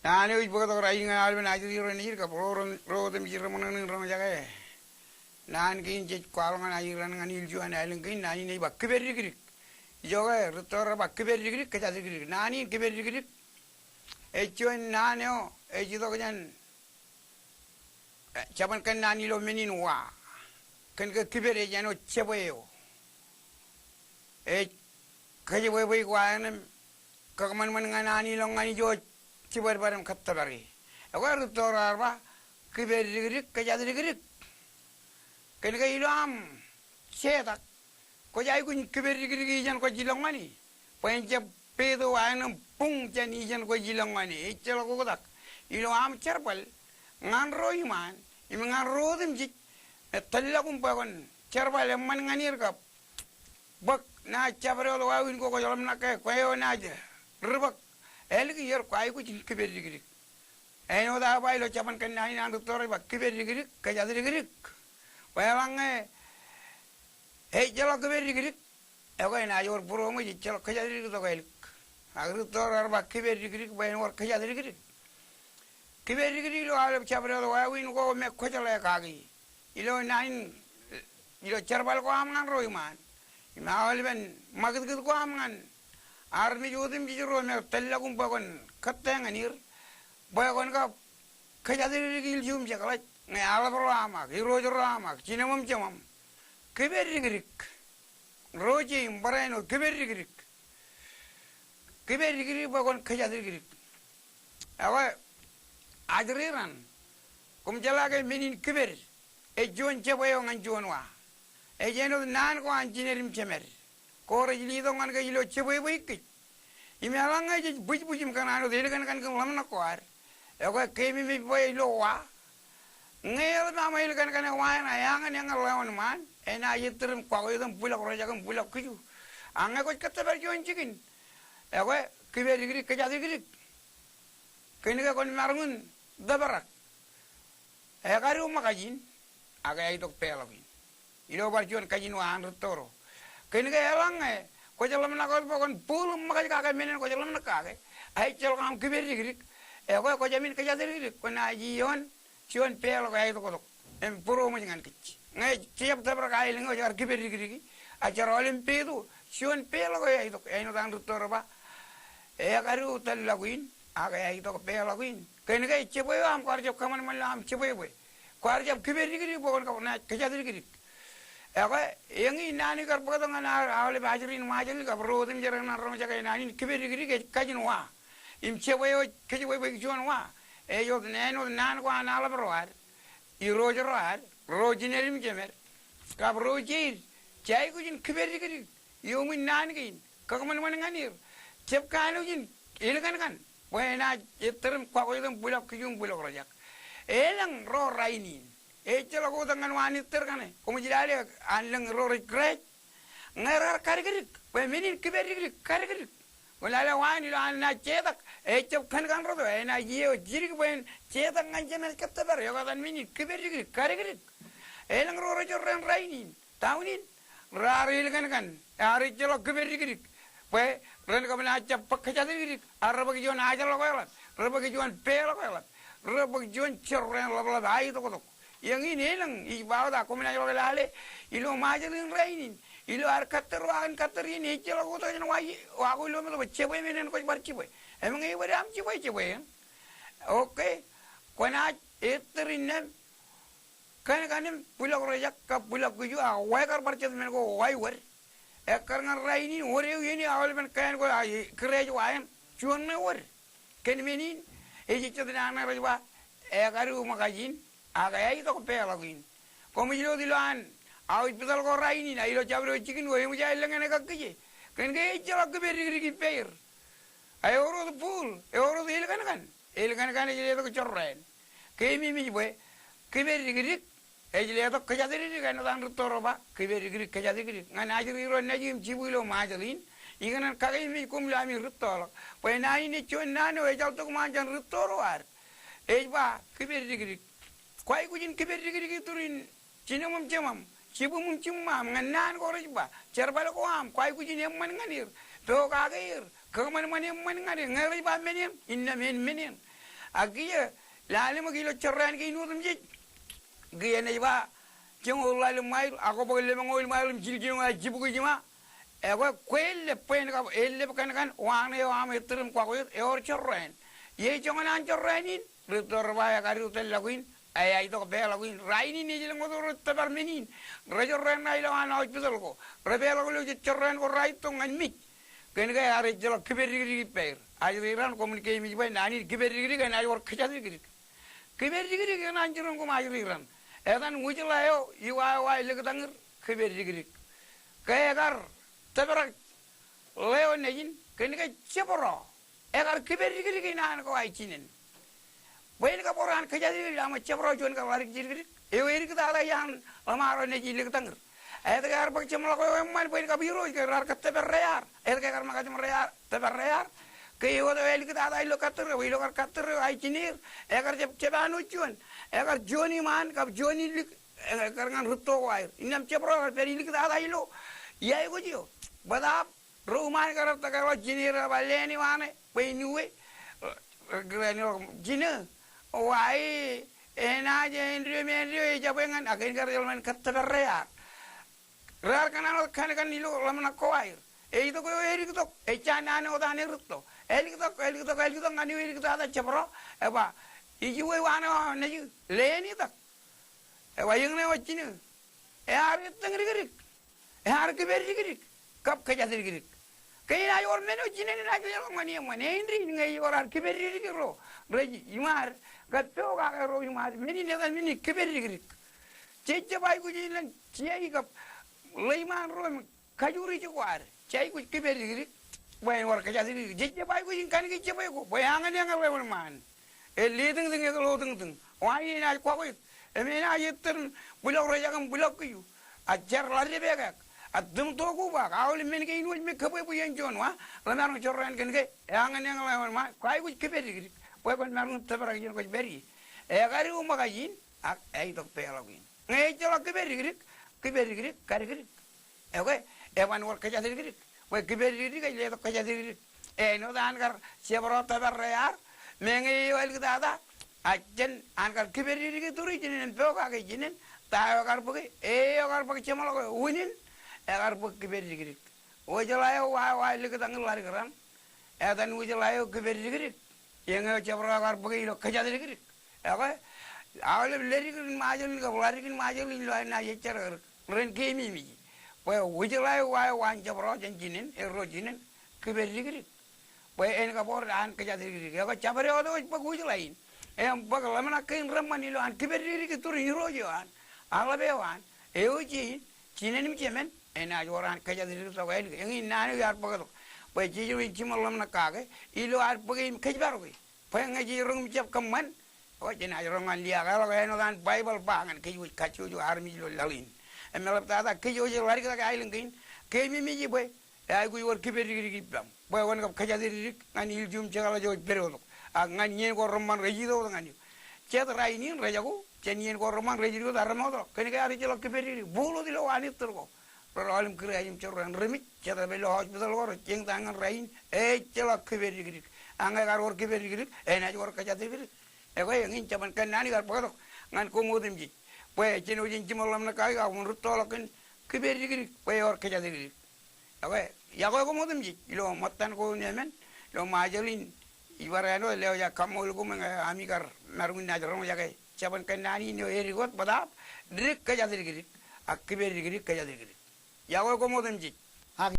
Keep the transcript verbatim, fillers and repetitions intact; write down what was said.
Naan eo ij bōktok rainin ñan aolepen ajri ro nejid kab ro, ro, ro otemjej reṃōṇōṇō in roñjake. Naan kein jej kwaḷọk ñan ajri raṇ ñan ilju an ālōñ kein, naan in ej ba kipedikdik. Ijoke rūtto raar ba kipedikdik, kōjatdikdik. Naan in kipedikdik ej juon naan eo ej itok jān, eh, jabōn kōnnaan ilo men in wa. Kōn ke kiped ej āinwōt jebwe eo ej kōjebwebweik wa eṇ im kōkōṃanṃan ñan an ilọk ñan ijo jibadbad im kōttōpar ie. Ekwe rūtto raar ba kipedikdik, kōjatdikdik. Kōn ke ilo aṃ jetak kwōj aikuj in kipedikdik ijeṇ kwōj ilọk ñan e, bwe en jab peto wa eṇ im buñ jān ijeṇ kwōj ilọk ñan e. Ejjeḷọk oktak ilo aṃ jerbal ñan ro iṃaan im ñan ro otemjej me tōllọkuṃ bwe kwōn jerbal eṃṃan ñan er kab bōk naaj jabdewōt wāween ko kwōj ḷōmṇak ke kwe eo naaj ri bōk ālikier, kwōj aikuj in kipedikdik. Āinwōt aō ba ilo jabōn kōnnaan in an rūtto rej ba kipedikdik, kōjatdikdik. Bwe eḷaññe ejjeḷọk kipedikdik, ekwe enaaj wōr būroṃōj, ejjeḷọk kōjatdikdik tok ālik. Ak rūtto raar ba kipedikdik bwe en wōr kōjatdikdik. Kipedikdik ilo aolep jabdewōt wāween ko me kwōjeḷā kaki. Ilo naan in, ilo jerbal ko aṃ ñan ro iṃaan im aolepen ṃakūtkūt ko aṃ ñan armej otemjej ro me tōllọkuṃ bwe kwōn kōttāān ñan er, bwe kwōn kab kōjatdikdik ilju im jekḷaj ñe aḷap ro aṃ ak irooj ro aṃ ak jinem im jeṃaṃ. Kipedikdik. Ro je im barāinwōt kipedikdik. Kipedikdik bwe kwōn kōjatdikdik. Ekwe ajri raṇ, koṃ jeḷā ke men in kiped ej juon jebwe eo ñan juon wa. Ej āinwōt naan ko an jined im jemed ko rej letok ñan kōj ilo jebwebweik kōj. Im eḷaññe jej bwijbwij im kōṇaan wōt elkankan kōn ḷōmṇak ko ad, ekwe keememej bwe ilo wa, ñe eḷap aṃ elkankan e wa eṇ a eañin eñin ḷeeoon ṃaan, enaaj ettōr im kwakuj wōt im bwilọk rejak im bwilọk kiju. Ak ñe kwōj kōttōpar juon jikin, ekwe kipedikdik, kōjatdikdik. Kōn ke kwōn maroñ in tōprak ekadu ṃōkaj in ak eaitok peḷọk in. Ilo bar juon kajin wa an rūtto ro. Kōn ke eḷaññe kwōj ḷōmṇak wōt bwe kwōn bōl ṃōkaj kake men eṇ kwōj ḷōmṇak kake, a ejjeḷọk aṃ kipedikdik, ekwe kwō jāmin kōjatdikdik, kwōnaaj iioon juon peḷọk eaitok tok im būroṃōj ñan kōj. Ñe jejab tōprak aelōñ eo ej kar kipedikdik, a jar aolep peto juon peḷọk eo eaitok, āinwōt an rūtto rej ba, ekadu tōllọk in ak eaitok peḷọk in. Kōn ke jebwe eo aṃ kwaar jab kōṃanṃan ilo aṃ jebwebwe. Kwaar jab kipedikdik bwe kwōn kab naaj kōjatdikdik. Ekwe eñin naan eo ikar bōktok ñan aolep ajri in Ṃajeḷ kab ro otemjej rein an roñjake, naan in kipedikdik ej kajin wa im jebwe eo ej kōjebwebweik juon wa. Ej wōt āinwōt naan ko an aḷap ro ad, irooj ro ad, ro jined im jemed kab ro jeid, jej aikuj in kipedikdik iuṃwin naan kein, kōkōṃanṃan ñan er, jab kanooj in elkankan bwe enaaj ettōr im kwakuj wōt im bwilọk kiju im bwilọk rejak. Elōñ ro rainin, ejjeḷọk oktak ñan wa an ettōr kaṇe. Koṃij lale an lōñ ro rej graduate ñe raar kadikdik bwe men in kipedikdik, kadikdik. Kwōn lale wa eṇ ilo an naaj jetak, ejab kōnkan rot eo, enaaj iiō jidik bwe en jetak ñan jenaaj kōttōpar. Ekwe etan men in kipedikdik, kadikdik. Elōñ ro rej jorrāān rainin, down in, raar elkankan, ear ejjeḷọk kipedikdik bwe ren kab naaj jab bōk kōjatdikdik, ak rej bōk juon ajḷọk eḷap, rej bōk juon peḷọk eḷap, rej bōk juon jorrāān ḷapḷap aetoktok. Eñin elōñ, ij ba wōt ak koṃ naaj ḷọk lale ilo Ṃajeḷ in rainin, ilo ad kōttōr wa kōn kōttōr in, ejjeḷọk oktak jān wa, wa ko ilo meto bwe jebwe men eṇ kwōj bar jibwe. Im ñe ewōr aṃ jibwe, jebwe eṇ, okay, kwōnaaj ettōr innām kōnkan im bwilọk rejak kab bwilọk kiju, ak wa ekar bar jet men ko, wa ewōr. Ekkar ñan rainin, wōr eo iien eo aolepen kōn ko, a, kireej wa eṇ, juon ṇe wōr. Kōn men in, ej jet naan ṇe rej ba, ekadu ṃōkaj in ak eaitok peḷọk in. Koṃij lo wōt ilo an aujpitōḷ ko rainin, a ilo jabdewōt jikin ko, eṃōj aer lōñ eṇ ekakkije. Kōn ke ejjeḷọk kipedikdik ippāer. A ewōr wōt bōl, ewōr wōt elkankan, elkankan ej letok jorrāān. Keememej bwe kipedikdik ej letok kōjatdikdik, āinwōt an rūtto ro ba kipedikdik, kōjatdikdik. Ñan ajri ro nejū im jibwi ilo Ṃajeḷ in, ikōṇaan kakeememej koṃ ilo ami rūttoḷọk. Bwe naan in ej juon naan eo ejaḷ tok ṃaan jān rūtto ro ad. Ej ba kipedikdik. Kwōj aikuj in kipedikdik iturin jinem im jeṃaṃ, jibwim im jiṃṃaṃ, ñan naan ko rej ba, jerbal ko aṃ, kwōj aikuj in eṃṃan ñan er, pokake er, kōṃanṃan eṃṃan ñan er, ñe rej ba men eṇ, innām en men eṇ. Ak kiiō lale ṃōk ilo jorrāān kein otemjej. Kiiō enaaj ba joñoul ḷalem ṃail, ak bōk lemñoul ṃail im jiljino aō jibukwijima. Ekwe, kweeḷap bwe en kab eḷap kōn kōn wāween eo aṃ ettōr im kwōkwe, ewōr jorrāān. Ie joñan an jorrāān in, rūtto rej ba ekar itok tōl ḷọk in, ej itok pā ḷọk in. Rainin ej lōñ wōt ro tōpar men in. Rej jorrāān ṇa ilo an hospital ko. Rej pā ḷọk ilo jet jorrāān ko raar itok ñan mej. Kōn ke ear ejjeḷọk kiperdikdik ippaer. Ajri raṇ koṃwin keememej bwe naan in kiperdikdik enaaj wōr kōjatdikdik. Kiperdikdik enaaj jiroñ koṃ ajri raṇ. Etan wōjḷā eo iwāwā ḷōktañir, kiperdikdik. Ke ekar tōprak ḷeo nejin, kōn ke jebro ekar kiperdikdik in an ko aō jinen. Bwe en kab wōr an kōjatdikdik, aṃ jebro juon kar ḷadik jidik. Eo eriktata iaan ḷōṃaro nejin ḷōktañir. Etke ear bōk jeṃḷọk eo eṃṃan bwe en kab irooj ke raar kōttōpar rear? Etke ekar ṃōkaj im rear, tōpar rear? Ke eo eo eliktata ilo kattōr eo, ilo kar kattōr eo aō jineer, ekar jab jepān wōt juon. Ekar juon iṃaan kab juon ilik, ekar ñan rūtto ko aer. Innām jebro ekar pād iliktata ilo iaikōj eo. Bōtaab ro iṃaan kar tōkeḷọk jineer eo, ba leen eo an e bwe in uwe. Jinō, wa e, enaaj āindein eo, āindein eo ejabwe ñan, ak en kar jeḷā men kōttōpar rear. Raar kōṇaan wōt kankan ilo ḷōmṇak ko aer. Eitok eo eliktok, ejja naan eo wōt an erūtto. Eliktok, eliktok, eliktok ñan eo eliktata jebro, eba, ij uwe waan eo nejū, leen itak. Eba, eñṇe wōt jinō. Ear ettōñdikdik. Ear kiperdikdik kab kōjatdikdik. Ke enaaj wōr men eo jinen enaaj leḷọk ñan eṃṃan. Āindein ñe ewōr ad kiperdikdik ro rej iṃaad, kab pokake ro iṃaad, men in etan men in kiperdikdik. Jejjab aikuj in ñan jea kab ḷōṃaro im kajoor ijoko ad. Jea aikuj kiperdikdik bwe en wōr kōjatdikdik. Jejjab aikuj in kaniki jebwe ko bwe eñin eñin ḷeṃōṇ ṃaan. Ej letiñtiñ, ej letiñtiñ. Wa enaaj kwōkwe, im enaaj ettōr bwilọk rejak im bwilọk kiju. A jar ḷaddepe kōk, a tūṃ to ko ba, ak aolep men kein wōj me kōbwebwe iien juon wa ḷōṃaro jorrāān kōn ke eñin eñin ḷeṃōṇ ṃaan. Kwaikuj kiperdikdik bwe kwōn maroñ in tōprak iien kwōj pād ie. Ekar iuṃōkaj in, ak eitok peḷọk in. Ñe ejjeḷọk kiperdikdik, kiperdikdik kadikdik. Ekwe, eban wōr kōjatdikdik. Bwe kiperdikdik ej letok kōjatdikdik. Āinwōt an kar jebro tōpar rear, meñe eo eliktata, a jān an kar kiperdikdik ituri jinen im pokake jinen, ta eo ekar bōke, eo ekar bōk jeṃḷọk eo unin, ekar bōk kiperdikdik. Wōjḷā eo wāwā ḷōktañir ḷadik raṇ, etan wōjḷā eo kiperdikdik. Eñeo jebro ekar bōke ilo kōjatdikdik. Ekwe, aolep leddik in Ṃajeḷ in kab ḷadik in Ṃajeḷ in ilo aer naaj ejjeḷọk ren keememej bwe wōjḷā eo wāwā an jebro jān jinen, erro jinen, kiperdikdik. Bwe en kab wōr an kōjatdikdik. Ekwe, jabdewōt eo ej bōk wōjḷā in im bōk ḷōmṇak kein reṃṃan ilo an kiperdikdik ituri in irooj eo an, aḷap eo an, eo ej in, jinen im jemān, enaaj wōr an kōjatdikdik tok ālikin. Eñin naan eo iar bōktok. Bwe jej ro in jiṃor ḷōmṇak kake ilo ad bōke im kōjparoke. Bwe ñe jej roñ im jab kōṃṃan, o, jenaaj roñ ñan liaakḷọk āinwōt an Baibōḷ ba ñan kōj wōj kajjojo armej ilo laḷ in. Im eḷaptata kōj wōj ḷaddik tok aelōñ kein, keememej bwe eaikuj wōr kiperdikdik ippaṃ. Bwe kwōn kab kōjatdikdik ñan ilju im jekḷaj eo ej pedotok. Ak ñan iien ko reṃṃan rej itok wōt ñan eok. Jet rainin rejako, jān iien ko reṃṃan rej itok wōt armej ḷọk. Kōn ke ear ejjeḷọk kiperdikdik. Bōk wōt ilo an ettōr ko. Ro rọọl im kūr ej im jorrāān remej, jet rej pād ilo hospital ko rej jeñta ñan rainin, ejjeḷọk kiperdikdik. Ak ñe ekar wōr kiperdikdik, enaaj wōr kōjatdikdik. Ekwe, eñin jabōn kōnnaan eo iar bōktok ñan koṃ otemjej. Bwe jen wōj in jiṃor ḷōmṇak kake ak koṃwin rūttoḷọk kōn kiperdikdik bwe ewōr kōjatdikdik. Ekwe, iọkwe koṃ otemjej ilo ṃōttan ko im emān, ilo Ṃajeḷ in, ibar āinwōt lewōj aō kaṃṃoolol koṃ ñe ami kar maroñ in naaj roñjake jabōn kōnnaan in eo edik wōt, bōtaab dik kōjatdikdik, ak kiperdikdik kōjatdikdik. Iọkwe koṃ otemjej.